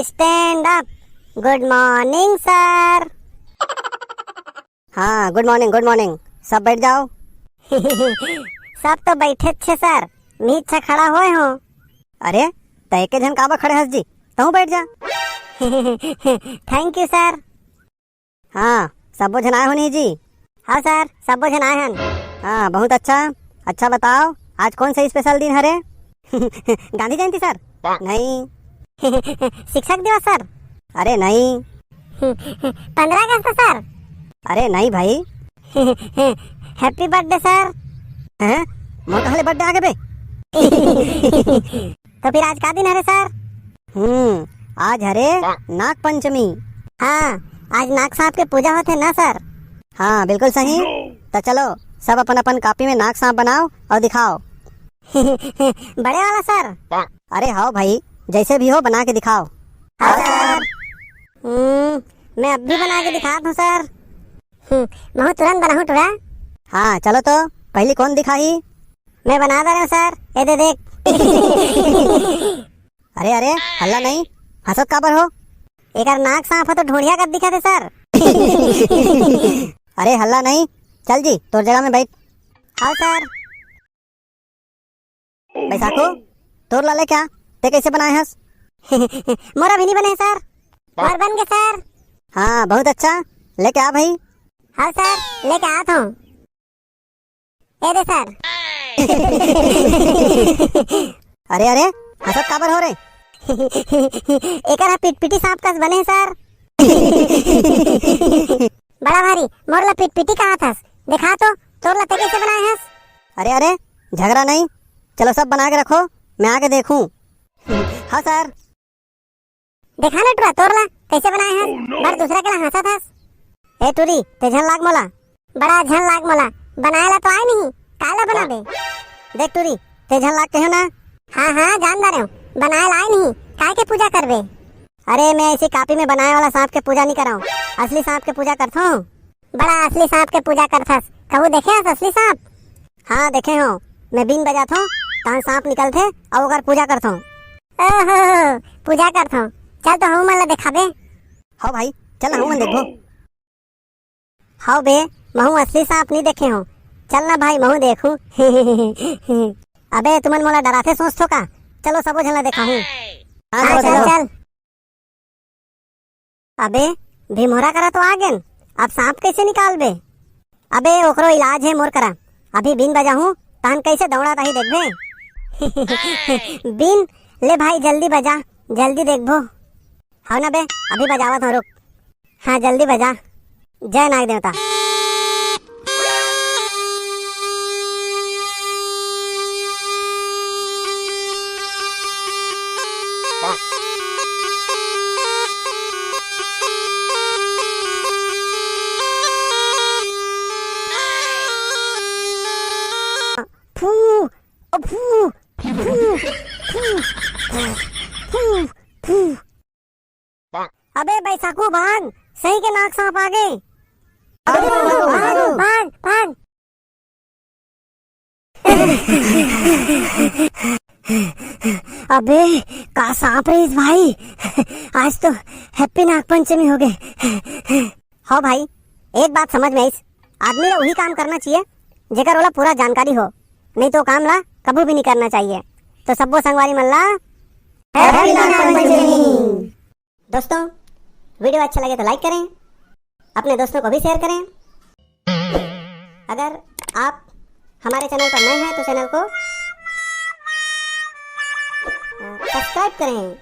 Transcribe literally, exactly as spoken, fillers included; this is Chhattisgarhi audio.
Stand up. Good morning sir. हाँ, गुड मॉर्निंग, गुड मॉर्निंग। सब बैठ जाओ। सब तो बैठे छे सर, मी अच्छा खड़ा होए हो। अरे, तै एके झन काबर खड़े हस जी? तहूँ बैठ जा। Thank you sir. हाँ, सबो झन आए हो नहीं जी? हाँ सर, सबो झन आए हन। हाँ, बहुत अच्छा। अच्छा बताओ, आज कौन सा स्पेशल दिन हरे? गांधी जयंती सर? नहीं। शिक्षक दिवस सर? अरे नहीं। पंद्रह अगस्त सर? अरे नहीं भाई। Happy birthday sir. हैं? मोर कहाँ ले बर्थडे आ गे बे? तो फिर आज का दिन हरे सर? हम्म, आज हरे नाग पंचमी। हाँ, आज नाग सांप के पूजा होथे ना सर? हाँ, बिल्कुल सही। तो चलो, सब अपन अपन कॉपी में नाग सांप बनाओ और दिखाओ। बड़े वाला सर? अरे हाँ भाई, जैसे भी हो बना के दिखाओ। हाँ सर। हम्म, मैं अब भी बना के दिखात हूँ सर। हम्म, महूँ तुरंत बनाहूँ टुरा। हाँ, चलो तो, पहली कौन दिखाही? मैं बना दे रहे हूँ सर, ये दे देख। अरे, अरे, हल्ला नहीं, हंसत काबर हो? एकर नाक सांप ह तो ढोढ़िया कस दिखत हे सर। अरे, हल्ला नहीं, चल जी, तोर जगह में बैठ। हाँ सर। बैसाखू, तोर ला लेके आ, ते कैसे बनाए हस? मोर अभी नहीं बने हे सर, मोर बन गे सर। हाँ, बहुत अच्छा, लेके आ भाई। हाँ सर, लेके आत हूँ। ए दे सर। अरे, अरे, हंसत काबर हो रे? एकर ह पिटपिटी सांप कस बने हे सर। बड़ा भारी, मोर ला पिटपिटी कहात हस? देखा तो, तोर ला ते कैसे बनाए हस? अरे, अरे, झगड़ा नहीं, चलो सब बना के रखो, मैं आके देखूं। हाँ सर। देखा ना टुरा, तोर ला कैसे बनाए हस? बर दूसरा के ला हंसत हस। ए टुरी, ते झन लाग मोला। बड़ा झन लाग मोला, बनाए ला तो आए नहीं, काय ला बनाबे? देख टुरी, ते झन लाग कहे ना। हाँ, हाँ, जान डारे हूँ, बनाए ला आए नहीं, काय के पूजा करबे? अरे, मैं ऐसी कॉपी में बनाए वाला सांप के पूजा नहीं कराऊं, असली सांप के पूजा करथों। बड़ा असली सांप के पूजा करथस, कहूँ देखे हस असली सांप? हाँ, देखे हो, मैं बीन बजाथों, तहां सांप निकलथे, अउ ओकर पूजा करथों। ओहो, पूजा करथों, चल तो हमू मन ला देखाबे। हव भाई, चल ना हमू मन देखबो। हव बे, महू असली सांप नहीं देखे हो, चल ना भाई, महू देखूं। अबे, तुमन मोला डराथे सोचथो का? चलो, सबो झन ला देखाहूं। हाँ, हाँ, चलो, चल, चलो। चल। अबे, भीमोरा करा तो आ गेन, अब सांप कैसे निकालबे? अबे, ओकरो इलाज हे मोर करा, अभी बीन बजाहूं, तहन कैसे दौड़त आही देखबे। बीन, ले भाई, जल्दी बजा, जल्दी देखबो। हव ना बे, अभी बजावत हूँ, रुक। हाँ, जल्दी बजा। जय नाग देवता। फू, ओ फू, फू, फू, फू, फू। अबे बैसाखू भाग, सही के नाग सांप आ गे। अबे भाग, भाग, भाग। अबे का सांप रहिस भाई, आज तो हैप्पी नाग पंचमी हो गे। हाँ भाई, एक बात समझ में आइस, आदमी ला उही काम करना चाहिए जेकर ओला पूरा जानकारी हो, नहीं तो काम ला कभू भी नहीं करना चाहिए। तो सब्बो संगवारी मन ला हैप्पी नाग पंचमी। दोस्तों, वीडियो अच्छा लगे तो लाइक करें, अपने दोस्तों को भी शेयर करें। अगर आप हमारे चैनल पर नए हैं तो चैनल को अ, सब्सक्राइब करें।